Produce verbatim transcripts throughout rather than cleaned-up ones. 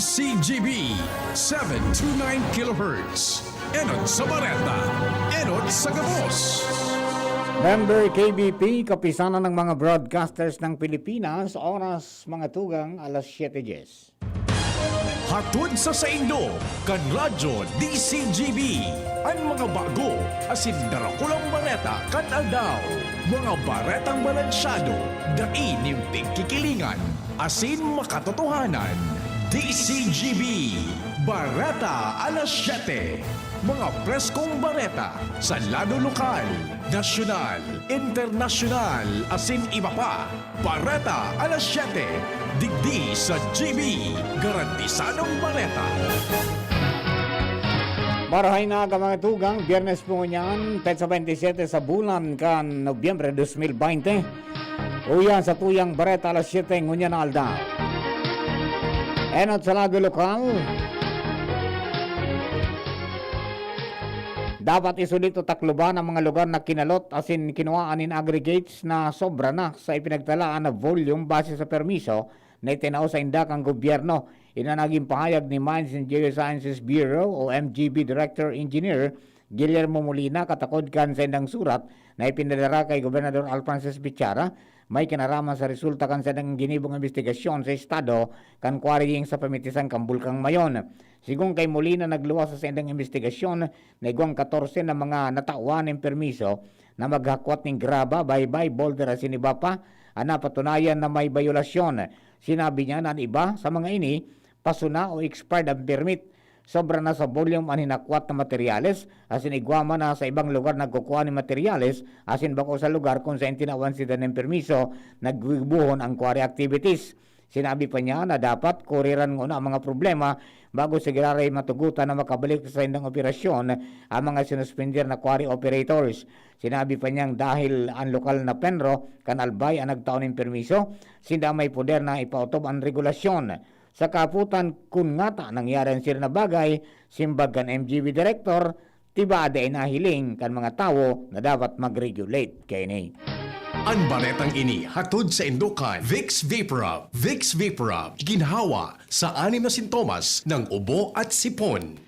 C G B, seven two nine kilohertz. Enot sa Bareta, enot sa gabos. Member K B P, Kapisanan ng mga Broadcasters ng Pilipinas, oras mga tugang alas siyete dies. Hatod sa saindo, kan Radyo D C G B, an mga bago asin darakulang bareta kan aldaw. Mga baretang balansyado, dai nin pigkikilingan, asin makatotohanan. D C G B, Bareta alas siyete. Mga preskong bareta sa lado lokal, nasyonal, internasyonal, asin iba pa. Bareta alas siyete, digdi sa G B, garantisadong bareta. Marahay na aga mga tugang, Biyernes po ngunyan, petsa baynte siyete sa bulan kan Nobyembre dos mil baynte. Uya sa tuyang Bareta alas siyete ngunyan na aldaw. Enot sa lado lokal. Dapat isulit o takloban ang mga lugar na kinalot asin kinuhaan nin aggregates na sobra na sa ipinagtalaan na volume base sa permiso na itinao sainda kan gobyerno. Ini an nagin pahayag ni Mines and Geosciences Bureau o M G B Director Engineer Guillermo Molina katakod kan saindang surat na ipinadara kay Gobernador Alfrances Bichara, may kinaraman sa resulta kan saindang ginibong imbestigasyon sa estado kan quarrying sa pamitisan kan Bulkang Mayon. Sigon kay Molina, nagluwas sa saindang imbestigasyon na igwang katorse na mga natawan nin permiso na maghakwat nin graba, baybay, boulder asin iba pa an napatunayan na may bayolasyon. Sinabi niya na an iba sa mga ini, paso na o expired an permit. Sobra na sa volume an hinakwat na materyales, asin igwa man na sa ibang lugar nagkukua nin materyales, asin bako sa lugar kun saen tinawan sinda nin permiso, naggigibohon an quarry activities. Sinabi pa niya na dapat kuriran nguna ang mga problema bago sa giraray matugutan na makabalik sa saindang operasyon ang mga sinuspender na quarry operators. Sinabi pa niyang dahil an lokal na PENRO kan Albay an nagtao nin permiso, sinda may poder na ipaotob an regulasyon. Sa kaaputan, kun ngata nangyari an siring na bagay, simbag kan M G B Director, tibaad dai nahiling kan mga tawo na dapat mag-regulate kaini. An baretang ini hatod saindo kan Vicks Vaporub. Vicks Vaporub, ginhawa sa anim na sintomas ng ubo at sipon.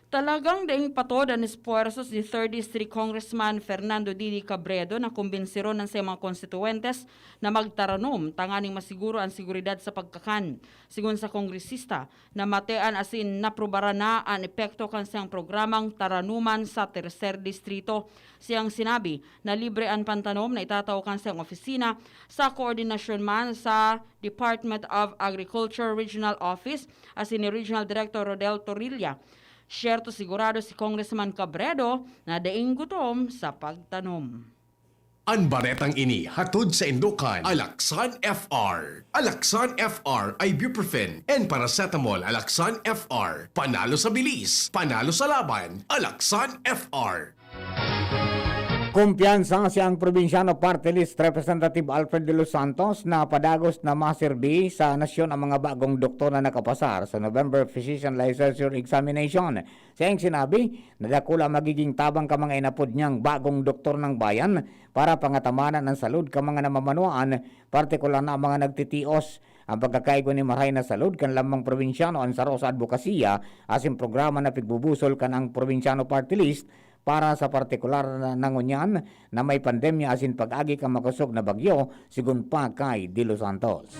Talagang daing patod an espuwersos ni third District Congressman Fernando Didi Cabredo na kumbinsiron an saiyang mga konstituwentes na magtaranom tanganing masiguro an seguridad sa pagkakan. Sigon sa kongresista, namatean asin naprubaran na an epekto kan saiyang programang Taranuman sa Tercer Distrito. Siyang sinabi na libre an pantanom na itatao kan saiyang opisina sa koordinasyon man sa Department of Agriculture Regional Office asin ni Regional Director Rodel Torrilla. Siyerto, sigurado si Congressman Cabredo na daing gutom sa pagtanom. An baretang ini hatod saindo kan Alaxan F R. Alaxan F R, ibuprofen and paracetamol. Alaxan F R, panalo sa bilis, panalo sa laban. Alaxan F R. Kumpiyansa siyang Probinsyano Party List Representative Alfred De Los Santos na padagos na maserbi sa nasyon ang mga bagong doktor na nakapasar sa November Physician Licensure Examination. Siyang sinabi na dakula magiging tabang ka mga inapod niyang bagong doktor ng bayan para pangatamanan ang salud ka mga namamanwaan, partikular na ang mga nagtitios. Ang pagkakaigwa ni marahay na salud kan lamang probinsyano an saro sa adbokasiya asin programa na pigbubusol kan ang Probinsyano Party List para sa partikular na, na ngunyan na may pandemya asin pag-agi kan makosog na bagyo, sigon pa kay De Los Santos.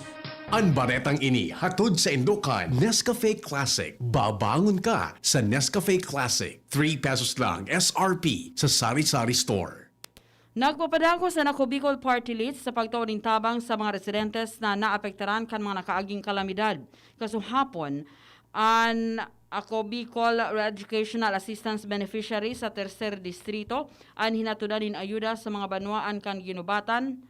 An baretang ini hatod saindo kan Nescafe Classic. Babangon ka sa Nescafe Classic. Three pesos lang S R P sa sari-sari store. Nagpapadagos an Ako Bicol Party List sa pagtao nin tabang sa mga residentes na naapektaran kan mga nakaaging kalamidad. Kasuhapon, an Ako Bicol Educational Assistance Beneficiary sa Tercer Distrito an hinatudan nin ayuda sa mga banwaan kan Guinobatan,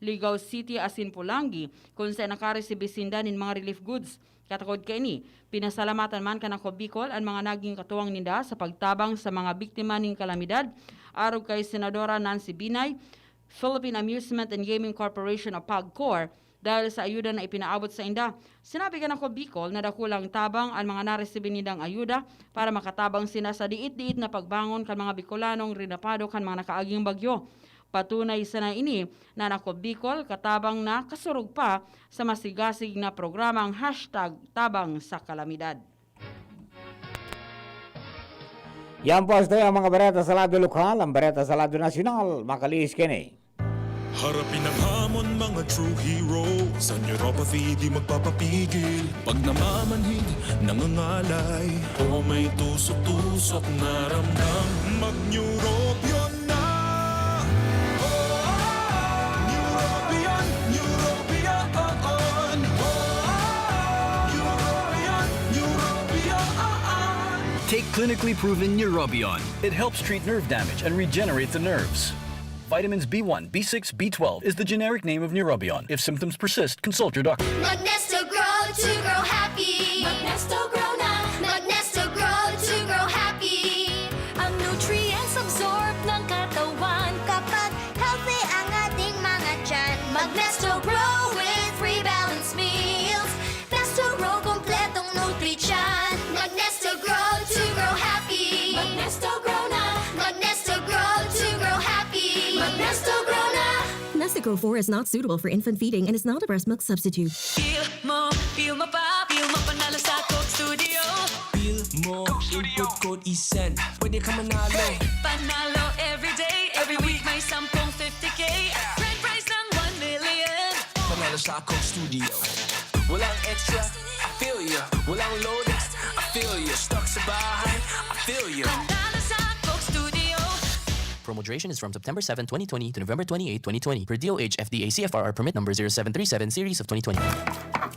Ligao City asin Polangui, kun saen nakaresibi sinda nin mga relief goods. Katakod kaini, pinasalamatan man kan Ako Bicol an mga naging katuwang ninda sa pagtabang sa mga biktima nin kalamidad, arog kay Senadora Nancy Binay, Philippine Amusement and Gaming Corporation o PAGCOR, dahil sa ayuda na ipinaabot sainda. Sinabi kan Ako Bicol na dakulang tabang an mga naresibi nindang ayuda para makatabang sinda sa diit-diit na pagbangon kan mga Bicolanong rinapado kan mga nakaaging bagyo. Patunay sana ini na an Ako Bicol katabang na kasurog pa sa masigasig na programang hashtag tabang sa kalamidad. Yan po, hasta yan ang mga bareta sa lado lokal. Ang bareta sa lado nasyonal, makalihis kini. Harapin ang hamon, mga true hero. Sa neuropathy, di magpapapigil. Pag namamanhid, nangangalay, o may tusok-tusok na ramdam, mag-Neurobion na! Neurobion, Neurobion, Neurobion, Neurobion. Take clinically proven Neurobion. It helps treat nerve damage and regenerate the nerves. Vitamins B one, B six, B twelve is the generic name of Neurobion. If symptoms persist, consult your doctor. Magnesto Grow to grow happy. Magnesto Grow na. Magnesto Grow to grow happy. Ang nutrients absorb ng katawan kapag healthy ang ating mga tiyan. Magnesto Grow with three balanced meals. Nesto Grow, kompletong nutrisyon. Magnesto Grow to grow happy. Magnesto Grow na. Magnesto Grow to grow happy. Magnesto Grow na. Nestico four is not suitable for infant feeding and is not a breast milk substitute. Feel mo, feel mo pa, feel mo panalo sa Coke Studio. Feel mo, input code is send. Pwede ka manalo. Panalo everyday, every week may sampung fifty K. Grand prize ng one million. Panalo sa Coke Studio. Walang extra, I feel ya. Walang load, I feel ya. Stuck sa bahay, I feel ya. Panalo sa Coke Studio. Promo duration is from September seven, twenty twenty to November twenty-eight, twenty twenty, per D O H F D A C F R R permit number zero seven three seven series of twenty twenty.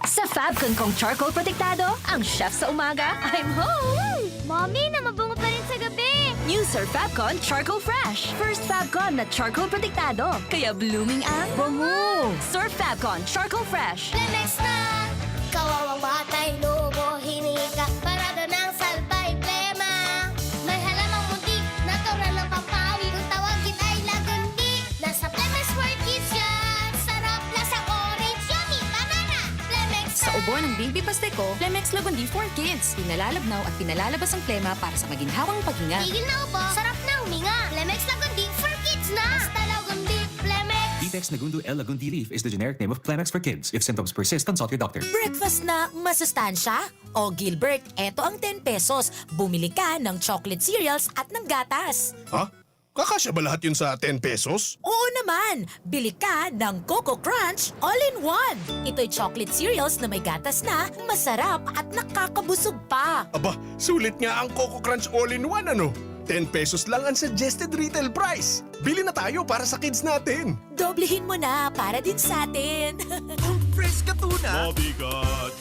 Sa Fabcon kong charcoal protektado, ang chef sa umaga, I'm home! Mommy, na mabungo pa rin sa gabi! New Sir Fabcon Charcoal Fresh. First Fabcon na charcoal protektado, kaya blooming ang bango. Sir Fabcon Charcoal Fresh. Lemex na! Kawawang batay, lobo, hinika, parada ng salbay, plema. May halamang muntik, natural ng pampawi. Kung tawagin ay lagundi, nasa Lemex for Kids yan. Sarap, lasang orange, yummy, banana. Lemex Sa na! Ubo ng Bimbi Pasteco, Lemex Lagundi for Kids. Pinalalabnaw at pinalalabas ang plema para sa maginhawang paghinga. Tigil na ubo, sarap na huminga. Lemex Lagundi for Kids na! Basta Lagundi, Lemex! Vitex Nagundo L Lagundi Leaf is the generic name of Clemex for Kids. If symptoms persist, consult your doctor. Breakfast na masustansya? O Gilbert, eto ang ten pesos. Bumili ka ng chocolate cereals at ng gatas. Ha? Kakasya ba lahat yun sa ten pesos? Oo naman! Bili ka ng Coco Crunch All-in-One. Ito'y chocolate cereals na may gatas na, masarap at nakakabusog pa. Aba, sulit nga ang Coco Crunch All-in-One, ano? Ten pesos lang ang suggested retail price. Bili na tayo para sa kids natin. Doblehin mo na para din sa atin. Ang Fresca Tuna. Mabigat.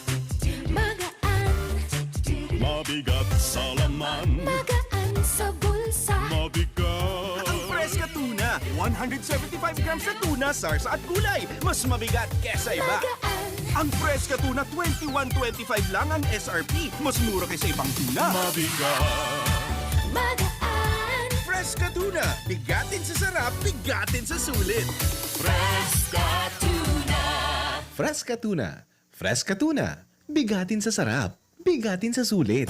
Magaan. Mabigat sa laman. Magaan sa bulsa. Mabigat. Ang Fresca Tuna. One hundred seventy-five grams na tuna, sarsa at gulay. Mas mabigat kesa iba. Magaan. Ang Fresca Tuna, twenty-one twenty-five lang ang S R P. Mas mura kaysa ibang tuna. Mabigat. Magaan. Fresca Tuna. Bigatin sa sarap, bigatin sa sulit. Fresca Tuna. Fresca Tuna. Fresca Tuna. Bigatin sa sarap, bigatin sa sulit.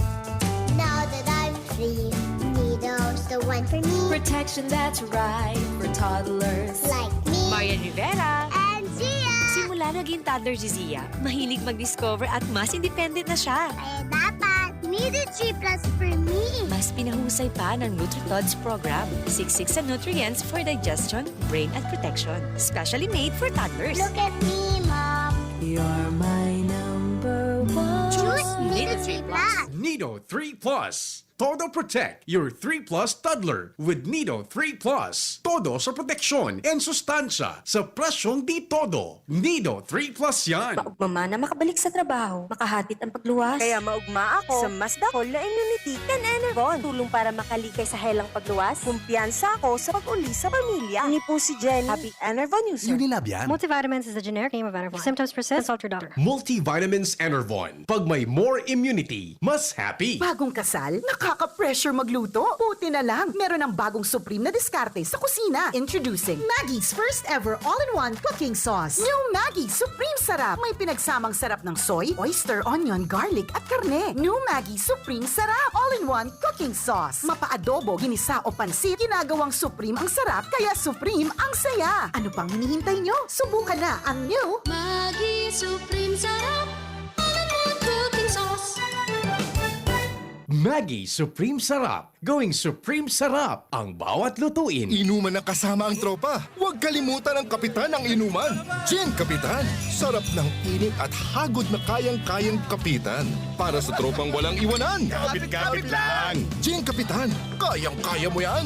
Now that I'm free, Nido's the one for me. Protection that's right for toddlers. Like me. Marian Rivera. And Zia. Simula naging toddler si Zia, mahilig mag-discover at mas independent na siya. Kaya dapat, Nido three plus for me. Mas pinahusay pa ng NutriTods program. Siksik sa nutrients for digestion, brain at protection. Specially made for toddlers. Look at me, Mom. You're my number one. Choose Nido three plus. Nido three plus. Todo protect your three plus toddler with Nido three plus. Todo sa proteksyon and sustansya sa presyong di todo. Nido three plus yan. Maugma man na makabalik sa trabaho, makahatid ang pagluwas. Kaya maugma ako sa mas dakul na immunity kan Enervon. Tulong para makalikay sa helang pagluwas. Kumpiyansa ako sa pag-uli sa pamilya. Ini po si Jenny. Happy Enervon user. Unilab yan. Multivitamins is the generic name of Enervon. If symptoms persist, consult your doctor. Multivitamins Enervon. Pag may more immunity, mas happy. Bagong kasal? Naka Kaka-pressure magluto? Buti na lang, meron ng bagong supreme na diskarte sa kusina. Introducing Maggi's first ever all-in-one cooking sauce. New Maggi Supreme Sarap. May pinagsamang sarap ng soy, oyster, onion, garlic at karne. New Maggi Supreme Sarap. All-in-one cooking sauce. Mapa-adobo, ginisa o pansit, ginagawang supreme ang sarap, kaya supreme ang saya. Ano pang hinihintay nyo? Subukan na ang new Maggi Supreme Sarap. All-in-one cooking sauce. Maggi Supreme Sarap. Going Supreme Sarap ang bawat lutuin. Inuman na kasama ang tropa. Huwag kalimutan ang kapitan ng inuman. Gin Kapitan. Sarap ng init at hagod na kayang-kayang kapitan. Para sa tropang walang iwanan. Kapit-kapit lang. Gin Kapitan. Kayang-kaya mo yan.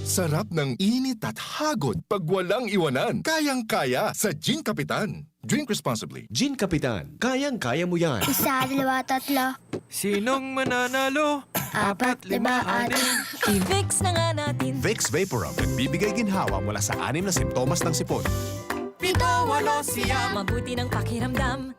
Sarap ng init at hagod pag walang iwanan. Kayang-kaya sa Gin Kapitan. Drink responsibly. Gin Kapitan, kayang-kaya mo yan. Isa, dalawa, tatlo. Sinong mananalo? Apat, lima, anim. I-Vicks na nga natin. Vicks Vaporub, nagbibigay ginhawa mula sa anim na simptomas ng sipon. Pito, walo, siyam. Mabuti ng pakiramdam.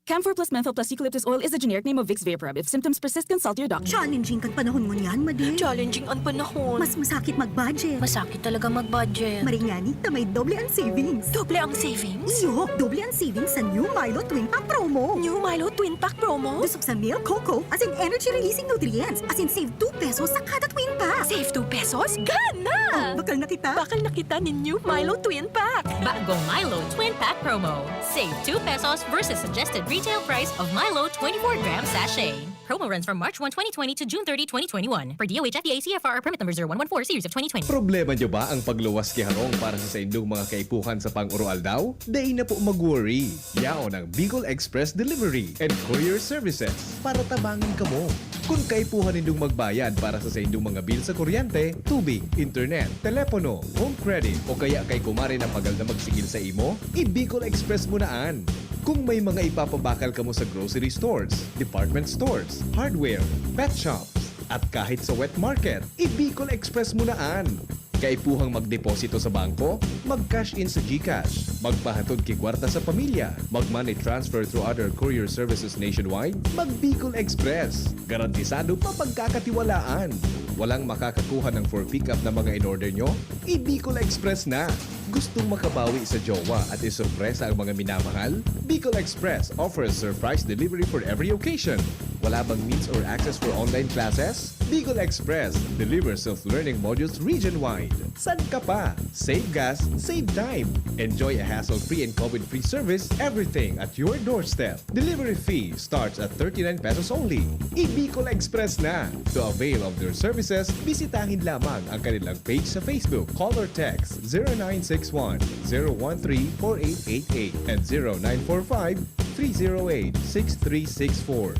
Camphor plus menthol plus eucalyptus oil is a generic name of Vicks Vaporub. If symptoms persist, consult your doctor. Challenging kan panahon ngunyan, Madi. Challenging ang panahon. Mas masakit mag-budget. Masakit talaga mag-budget. Maring ngani ta may doble ang savings. Doble ang savings? Iyo, doble ang savings sa new Milo Twin Pack Promo. New Milo Twin Pack Promo? Dusog sa milk, cocoa, asin energy-releasing nutrients. Asin save two pesos sa kada Twin Pack. Save two pesos? Gana! Oh, bakal na kita. Bakal na kita nin new Milo Twin Pack. Bagong Milo Twin Pack Promo. Save two pesos versus suggested retail price of Milo twenty-four gram sachet. Promo runs from March one, twenty twenty to June thirty, twenty twenty-one. Per D O H F D A C F R permit number zero one one four series of twenty twenty. Problema nyo ba ang pagluwas ki harong para sa saindong mga kaipuhan sa pang-oroaldaw? Dai na po mag-worry. Yaon ang Bicol Express Delivery and Courier Services para tabangan kamo. Kun kaipuhan nindong magbayad para sa saindong mga bill sa kuryente, tubig, internet, telepono, home credit, o kaya kay kumare na pagal na magsingil sa imo, i-Bicol Express mo na an. Kung may mga ipapabakal kamo sa grocery stores, department stores, hardware, pet shops, at kahit sa wet market, i-Bicol Express mo na an. Kaipuhang magdeposito sa bangko? Mag-cash in sa GCash. Magpahatod ki kwarta sa pamilya? Mag-money transfer through other courier services nationwide? Mag-Bicol Express. Garantisado mapagkakatiwalaan. Walang makakakuha ng for pickup na mga in-order nyo? I-Bicol Express na! Gustong makabawi sa jowa at isorpresa ang mga minamahal? Bicol Express offers surprise delivery for every occasion. Wala bang means or access for online classes? Bicol Express delivers self-learning modules region-wide. San ka pa? Save gas, save time. Enjoy a hassle-free and COVID-free service, everything at your doorstep. Delivery fee starts at thirty-nine pesos only. I-Bicol Express na! To avail of their services, bisitahin lamang ang kanilang page sa Facebook. Call or text zero nine six one, zero one three, four eight eight eight and zero nine four five, three zero eight, six three six four.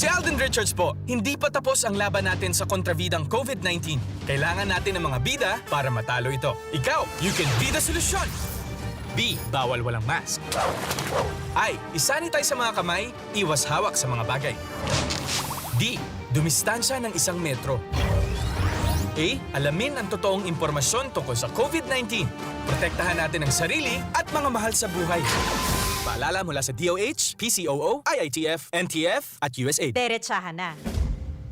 Si Alden Richards po, hindi pa tapos ang laban natin sa kontrabidang COVID nineteen. Kailangan natin ng mga bida para matalo ito. Ikaw, you can be the solution! B, bawal walang mask. I, isanitize sa mga kamay, iwas hawak sa mga bagay. D, dumistansya ng isang metro. A, alamin ang totoong impormasyon tungkol sa COVID nineteen. Protektahan natin ang sarili at mga mahal sa buhay. Paalala mula sa D O H, P C O O, I I T F, N T F, at U S A I D. Deretsahan na.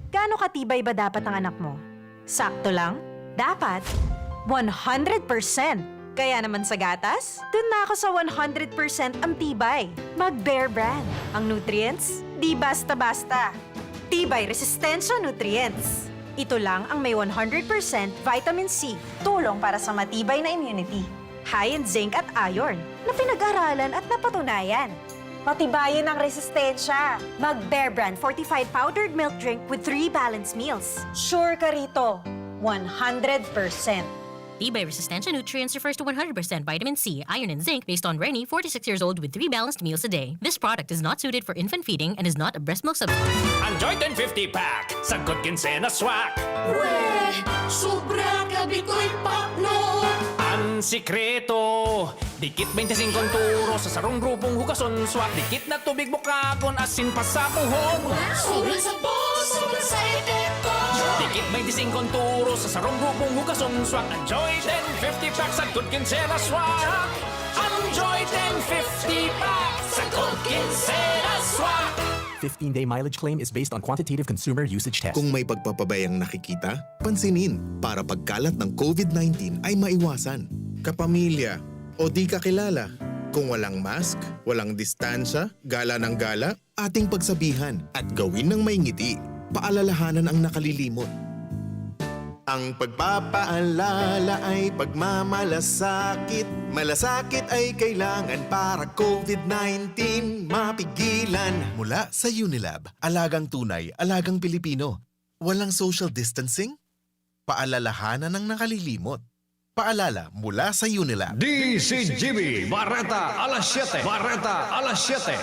Gaano katibay ba dapat ang anak mo? Sakto lang? Dapat? One hundred percent! Kaya naman sa gatas, dun na ako sa one hundred percent ang tibay. Mag Bear Brand. Ang nutrients, di basta-basta. Tibay Resistensya Nutrients. Ito lang ang may one hundred percent vitamin C, tulong para sa matibay na immunity. High in zinc at iron, na pinag-aralan at napatunayan. Patibayin ang resistensya. Mag Bear Brand fortified powdered milk drink with three balanced meals. Sure ka rito, one hundred percent. Tibay Resistensya Nutrients refers to one hundred percent vitamin C, iron, and zinc based on Reni, forty-six years old, with three balanced meals a day. This product is not suited for infant feeding and is not a breast milk substitute. Ang Joy ten fifty pack, sagkod kinsenas swak. Weh, sobra ka Bikoy paklo. Ang sikreto, dikit baynte singko ang turo sa sarong grupong hugason swak. Dikit na tubig bukagon, asin pasapuhon. Sobrang sabon, sobrang sa epekto. Dikit baynte singko ang turo sa sarong grupong hugason swak. Ang Joy ten fifty pack, sagkod kinsenas swak. Ang Joy ten fifty pack, sagkod kinsenas swak. Fifteen-day mileage claim is based on quantitative consumer usage test. Kung may pagpapabayang nakikita, pansinin para pagkalat ng COVID nineteen ay maiwasan. Kapamilya o di kakilala, kung walang mask, walang distansya, gala ng gala, ating pagsabihan at gawin ng may ngiti. Paalalahanan ang nakalilimot. Ang pagpapaalala ay pagmamalasakit. Malasakit ay kailangan para COVID nineteen mapigilan. Mula sa Unilab, alagang tunay, alagang Pilipino. Walang social distancing? Paalalahanan ang nakalilimot. Paalala mula sa Unilab. D C G B, Bareta alas siyete. Bareta alas siyete.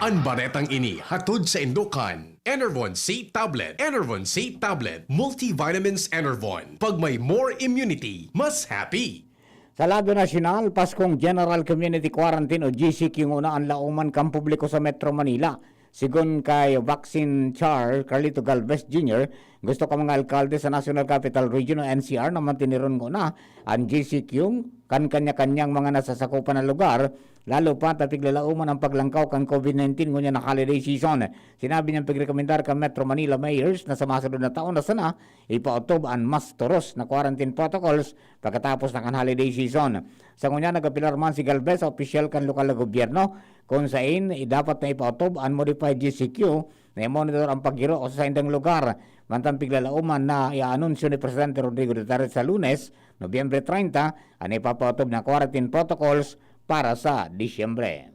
An baretang ini hatod sa indokan, Enervon C Tablet. Enervon C Tablet. Multivitamins Enervon. Pag may more immunity, mas happy. Sa lado nasyonal, Paskong General Community Quarantine o G C Q nguna an lauman kan publiko sa Metro Manila. Sigon kay Vaccine Char Carlito Galvez Junior, gusto kan mga alkalde sa National Capital Region o N C R na mantiniron nguna an G C Q kan kanya-kanyang mga nasasakupan na lugar, lalo pa ta piglalauman ang paglangkaw kan COVID nineteen ngunyan na holiday season. Sinabi niyang pigrekomendar kan Metro Manila mayors na sa masunod na taon na sana ipaotob an mas toros na quarantine protocols pagkatapos na kan holiday season. Sa ngunyan, nagapilar man si Galvez sa opisyal kan lokal na gobyerno, kun sain dapat na ipaotob an modified G C Q na i-monitor ang paghiro sa saindang lugar. Mantang piglalauman na iaanunsyo ni Presidente Rodrigo Duterte sa Lunes, Nobyembre treinta, an ipapaotob na quarantine protocols para sa Disyembre.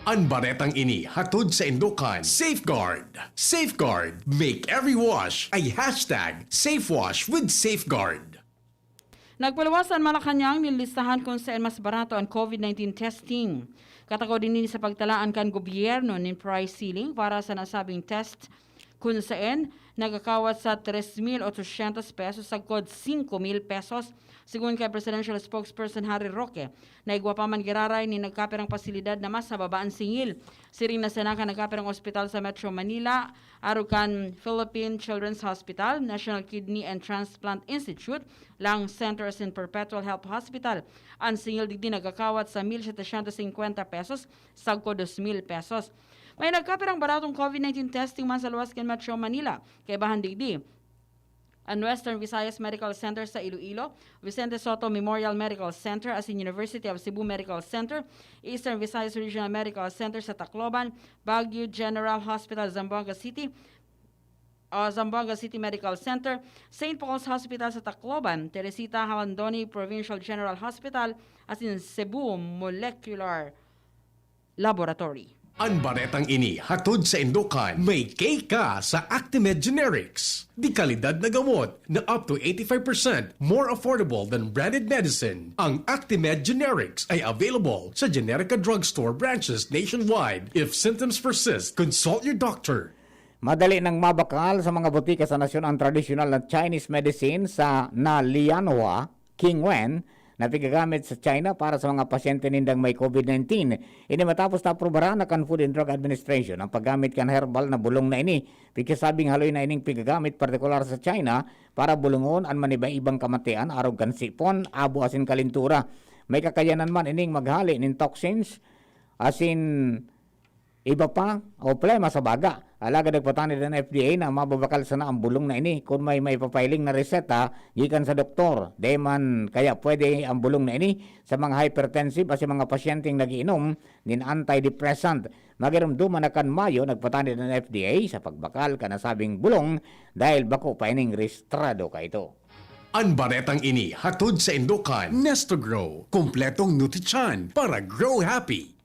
An baretang ini hatod sa indokan, Safeguard. Safeguard. Make every wash a hashtag safe wash with Safeguard. Nagpaluwas an Malacañang nin listahan kun saen mas barato an COVID nineteen testing. Katakod ini sa pagtalaan kan gobyerno nin price ceiling para sa nasabing test, kun saen nagakawat sa tres mil ochocientos pesos sagkod singko mil pesos, sigon kay Presidential Spokesperson Harry Roque, na igwa pa man giraray nin nagkapirang pasilidad na mas mababa an singil. Siring na sana kan nagkapirang ospital sa Metro Manila, arog kan Philippine Children's Hospital, National Kidney and Transplant Institute, Lung Center asin Perpetual Health Hospital. An singil digdi nagakawat sa mil setecientos singkwenta pesos sagkod dos mil pesos. May nagkapirang baratong COVID nineteen testing man sa luwas kan Metro Manila. Kaibahan digdi, an Western Visayas Medical Center sa Iloilo, Vicente Sotto Memorial Medical Center asin University of Cebu Medical Center, Eastern Visayas Regional Medical Center sa Tacloban, Baguio General Hospital, Zamboanga City, ah, Zamboanga City Medical Center, Saint Paul's Hospital sa Tacloban, Teresita Jalandoni Provincial General Hospital, asin Cebu Molecular Laboratory. An baretang ini hatod sa indokan, may K ka sa Actimed Generics. Di kalidad na gamot na up to eighty-five percent more affordable than branded medicine. Ang Actimed Generics ay available sa Generica Drugstore branches nationwide. If symptoms persist, consult your doctor. Madali nang mabakal sa mga botika sa nasyon ang tradisyonal na Chinese medicine sa na Lianhua Qingwen na pigagamit sa China para sa mga pasyente nindang may COVID nineteen. Ini matapos na aprubaran na kan Food and Drug Administration ang paggamit kan herbal na bulong na ini. Pigsasabing haloy na ining pigagamit partikular sa China para bulongon an maniba-ibang kamatian arog kan sipon, abo asin kalintura. May kakayanan man ining maghale nin toxins asin iba pa o plema sa baga. Alagad nagpatanid an F D A na mababakal sana ang bulong na ini kun may maipapailing na reseta gikan sa doktor. Dai man kaya pwede ang bulong na ini sa mga hypertensive asin mga pasyenteng nagiinom nin antidepressant. Magiromdoman na kan Mayo nagpatanid an F D A sa pagbakal kan nasabing bulong dahil bako pa ining rehistrado kaito. An baretang ini hatod sa indokan, Nestogro, kompletong nutrisyon para grow happy.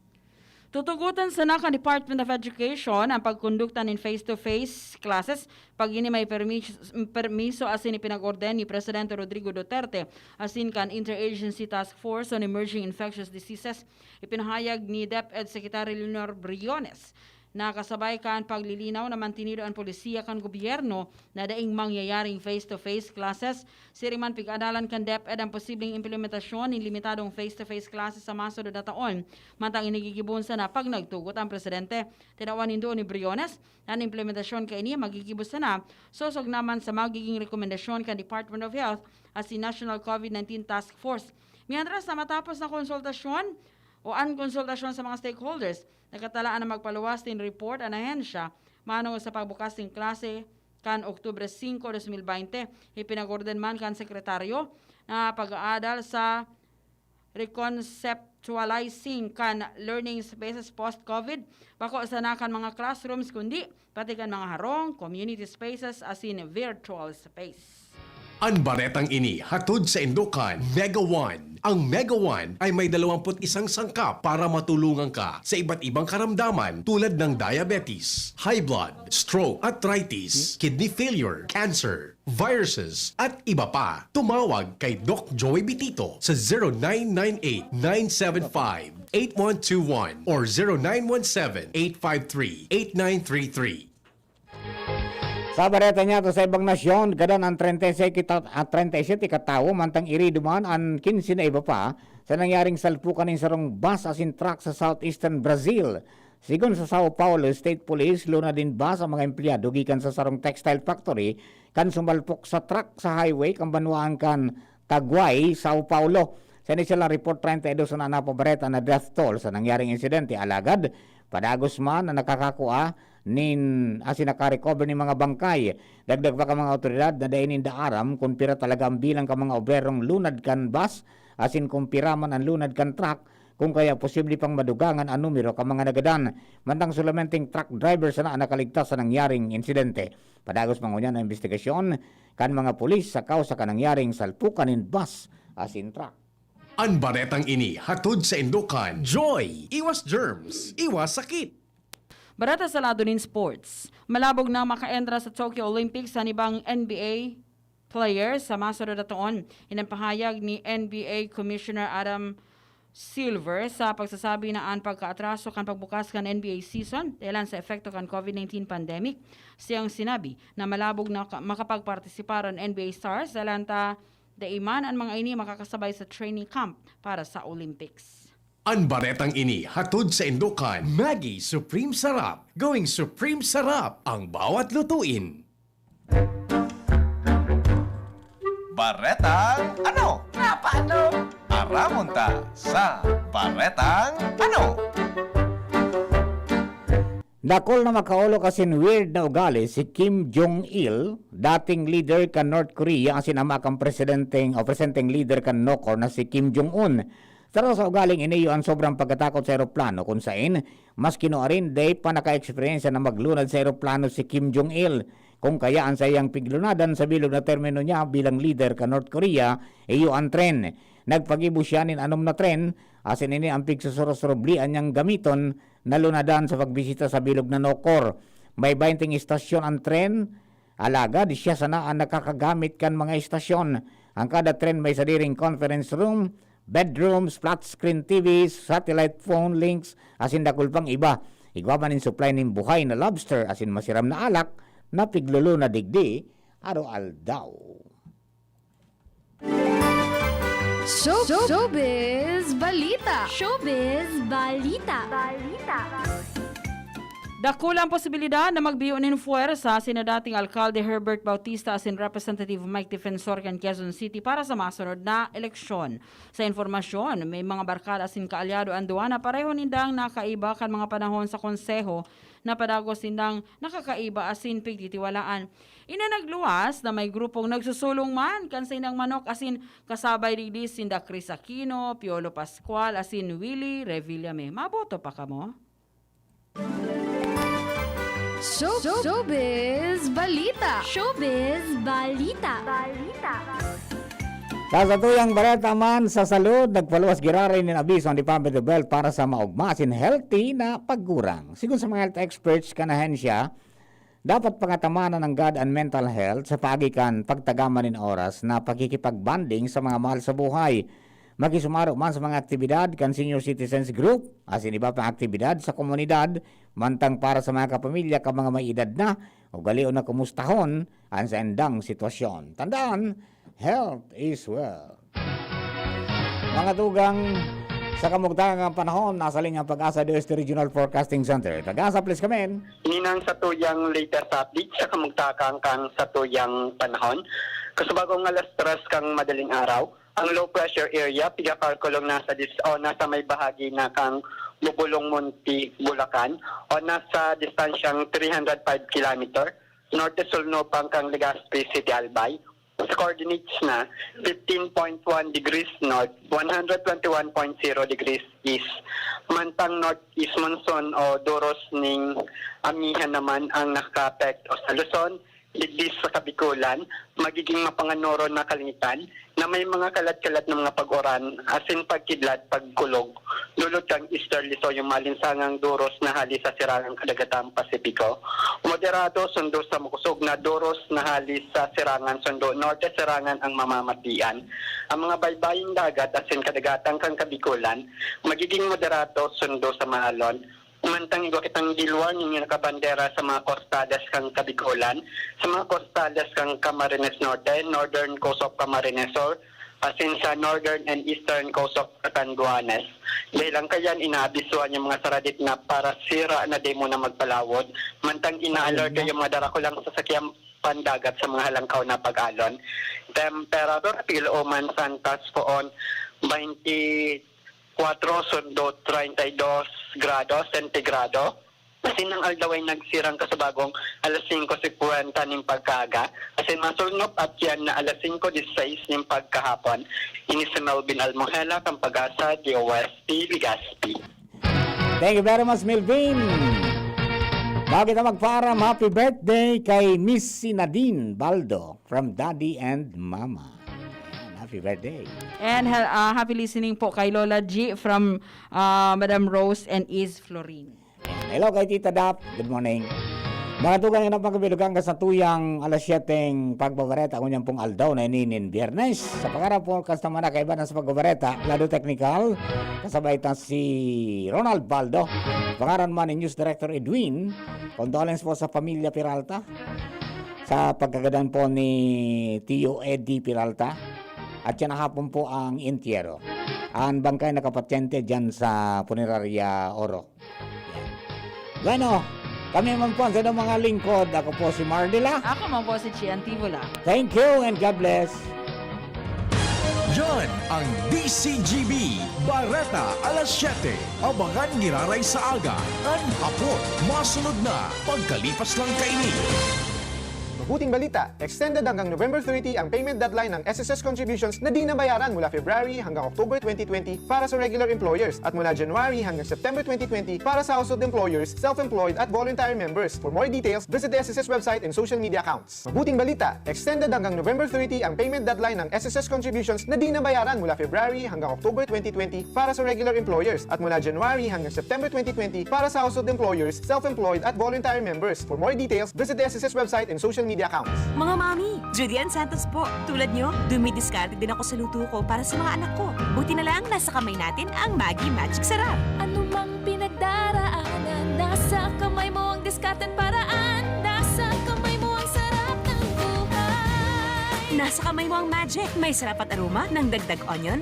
Tutugotan sana kan Department of Education ang pagkondukta nin face-to-face classes pag ini may permis-, permiso asin ipinag-orden ni Presidente Rodrigo Duterte asin kan Interagency Task Force on Emerging Infectious Diseases. Ipinahayag ni DepEd Secretary Leonor Briones na kasabay kan paglilinaw na mantinido an polisiya kan gobyerno na daing mangyayaring face-to-face classes. Siring man, pig-adalan kan DepEd ang posibleng implementasyon nin limitadong face-to-face classes sa masunod na taon, mantang ini gigibon sana pag nagtugot ang presidente. Tinawan nindo ni Briones na an implementasyon kaini magigibo sana sosog naman sa magiging rekomendasyon kan Department of Health asin National COVID nineteen Task Force. Mientras na matapos na konsultasyon, o an konsultasyon sa mga stakeholders. Nagkatalaan na magpaluwas nin report an ahensya manongod sa pagbukas nin klase kan Oktubre singko, dos mil baynte. Ipinag-orden man kan sekretaryo na pag-aadal sa reconceptualizing kan learning spaces post-COVID, bako sana kan mga classrooms, kundi pati kan mga harong, community spaces asin virtual space. An baretang ini hatod saindo kan Mega One. Ang Mega One ay may dalawampu't isang sangkap para matulungan ka sa iba't ibang karamdaman tulad ng diabetes, high blood, stroke, arthritis, kidney failure, cancer, viruses, at iba pa. Tumawag kay Doc Joey Bitito sa zero nine nine eight, nine seven five, eight one two one or zero nine one seven, eight five three, eight nine three three. Sa bareta niya to sa ibang nasyon, gadan ang treinta y siete kata-, ah, treinta y siete katawo, mantang iri duman an kinse na iba pa sa nangyaring salpukan nin sarong bus asin truck sa southeastern Brazil. Sigon sa Sao Paulo State Police, lunad nin bus ang mga empleyado gikan sa sarong textile factory kan sumalpok sa truck sa highway kan banwaan kan Taguay, Sao Paulo. Sa inisyal na report, treinta y dos na napabareta na death toll sa nangyaring insidente. Alagad, padagos man na nakakakua nin asin nakarecover nin mga bangkay. Dagdag pa kan mga awtoridad na dai ninda aram kun pira talaga ang bilang kan mga obrerong lunad kan bus asin kun pira man an lunad kan truck, kun kaya posible pang madugangan an numero kan mga nagadan. Mantang solamenteng truck driver sana an nakaligtas sa nangyaring insidente. Padagos pa ngunyan an imbestigasyon kan mga pulis sa kausa kan nangyaring salpukan nin bus asin truck. An baretang ini hatod saindo kan Joy! Iwas germs, iwas sakit! Bareta sa lado nin sports. Malabog na makaentra sa Tokyo Olympics an ibang N B A player sa masunod na taon. Iyan an pahayag ni N B A Commissioner Adam Silver sa pagsasabi na an pagkaatraso kan pagbukas kan N B A season dahelan sa epekto kan COVID nineteen pandemic. Siyang sinabi na malabog na ka-, makapagpartisipar an N B A stars dahelan ta dai man an mga ini makakasabay sa training camp para sa Olympics. An baretang ini hatod saindo kan Maggi Supreme Sarap. Going Supreme Sarap ang bawat lutuin. Baretang ano? Napaano? Aramon ta sa Baretang ano? Dakul na makaolok asin weird na ugali si Kim Jong-il, dating leader kan North Korea asin ama kan presidenteng o presenteng leader kan NOCOR na si Kim Jong-un. Taro sa ugaling ini, iyo an sobrang pagkatakot sa eroplano, kun saen, maski nuarin, dai pa naka-eksperyensya na maglunad sa eroplano si Kim Jong-il. Kun kaya an saiyang piglunadan sa bilog na termino niya bilang lider kan North Korea, iyo an tren. Nagpagibo siya nin anom na tren, asin ini an pigsusurusurublian niyang gamiton na lunadan sa pagbisita sa bilog na NOCOR. May baynte istasyon an tren, alagad siya sana an nakakagamit kan mga istasyon. An kada tren may sadiring conference room, bedrooms, flat screen T Vs, satellite phone links, asin dakul pang iba. Igwa man nin supply nin buhay na lobster asin masiram na alak na piglulunad digdi aroaldaw. Show, showbiz balita. Showbiz balita. Balita. Dakula an posibilidad na magbiyo nin fuwersa sina dating Alkalde Herbert Bautista asin Representative Mike Defensor kan Quezon City para sa masunod na eleksyon. Sa impormasyon, may mga barkada asin kaalyado an duwa na pareho nindang nakaiba kan mga panahon sa konseho na padagos nindang nakakaiba asin pigtitiwalaan. Ini nagluwas na may grupong nagsusulong man kan saindang manok asin kasabay digdi sinda Chris Aquino, Piolo Pascual asin Willie Revillame. Maboto pa kamo? Show, showbiz balita. Showbiz balita. Balita. Sa satuyang bareta man sa salud, nagpaluwas giraray nin abiso ang Department of Health para sa maogma asin healthy na pagurang. Sigon sa mga health experts kan ahensya, dapat pangatamanan nanggad an mental health sa paagi kan pagtagama nin oras na pakikipag-bonding sa mga mahal sa buhay. Makisumaro man sa mga aktibidad kan Senior Citizens Group asin iba pang aktibidad sa komunidad, mantang para sa mga kapamilya kan mga may edad na, ugalion na kumustahon an saindang sitwasyon. Tandaan, health is wealth. Mga tugang, sa kamugtakan kan panahon, nasa linya ang Pag-asa D O S T Regional Forecasting Center. Pag-asa, please come in. Ini na ang satuyang latest update sa kamugtakan kan satuyang panahon. Kasubagong alas tres kan madaling araw, Ang low pressure area, pigakalkulong nasa dis-, o nasa may bahagi na kan Bubulong Munti, Bulacan, o nasa distansyang three hundred five kilometer norte-sulnupang kan Legazpi City, Albay. Sa coordinates na fifteen point one degrees north, one hundred twenty-one point zero degrees east. Mantang northeast monsoon o duros ning amihan naman ang nakakaapekto sa Luzon, digdi sa Kabikulan, magiging mapanganoro na kalangitan na may mga kalat-kalat na mga pag-uran, asin pagkidlat, pagkulog, dulot kan easterlies o yung maalinsangang duros na hali sa sirangan kadagatang Pasipiko. Moderado sundo sa makusog na duros na hali sa sirangan sundo norte sirangan ang mamamatian. Ang mga baybaying dagat asin kadagatan kan Kabikulan, magiging moderado sundo sa maalon. Mantang igwa kitang deal warning na nakabandera sa mga kostales kan Kabikulan, sa mga kostales kan Camarines Norte, Northern Coast of Camarines Sur, asin sa Northern and Eastern Coast of Catanduanes. Dahil ang kayan, inaabisuhan yung mga saradit na para sira na di muna magpalawod. Mantang ina-alert Ayun na. Yung mga darakulang sasakyan pandagat sa mga halangkaw na pag-alon. Temperatura, Pil Oman, Santas, poon, twenty-four sundo treinta y dos grados sentigrado. Asin ang aldaw ay nagsirang kasubagong alas singko singkwenta nin pagkaaga, asin masulnop at yan na alas singko diseis nin pagkahapon. Ini si Melvin Almohela, kan Pag-asa, D O S T, Legazpi. Thank you very much, Melvin. Bago kita magpaaram, happy birthday kay Miss Nadine Baldo from Daddy and Mama. Ayan, happy birthday. And hel-, ah, happy listening po kay Lola G from, ah, Madam Rose and Is Florin. Hello kay Tita Dap. Good morning. Mga tugang, yan ang pagkabilugan ka sa tuyang alas siyete ng pagbabareta, ngunyan pong aldaw na ini nin Biyernes. Sa pangarap po, kasta man na kaiba na sa pagbabareta, Lado Technical, kasabay ta si Ronald Baldo. Pangaran man ni News Director Edwin, condolence po sa pamilya Peralta sa pagkagadan po ni Tio Eddie Peralta. At siya na hapon po ang entierro. Ang bangkay nakapatyente dyan sa Punerarya Oro. Yan. Bueno, kami man po ang sadang mga lingkod. Ako po si Mardila. Ako man po si Chi Antivola. Thank you and God bless. Yan ang D C G B, Bareta alas siyete. Abangan giraray sa aga, an hapon. Masunod na, pagkalipas lang kaini. Mabuting balita, extended hanggang November thirty ang payment deadline ng S S S contributions na di nabayaran mula February hanggang October twenty twenty para sa regular employers at mula January hanggang September twenty twenty para sa household employers, self-employed at voluntary members. For more details, visit the S S S website and social media accounts. Mabuting balita, extended hanggang November thirty ang payment deadline ng S S S contributions na di nabayaran mula February hanggang October twenty twenty para sa regular employers at mula January hanggang September twenty twenty para sa household employers, self-employed at voluntary membors. For more details, visit the S S S website and social media accounts. Mga mami, Judy Ann Santos po. Tulad nyo, dumidiskarte din ako sa luto ko para sa mga anak ko. Buti na lang, nasa kamay natin ang Maggi Magic Sarap. Anumang pinagdaraanan, nasa kamay mo ang diskarte at paraan. Nasa kamay mo ang sarap ng buhay. Nasa kamay mo ang magic. May sarap at aroma ng dagdag onion,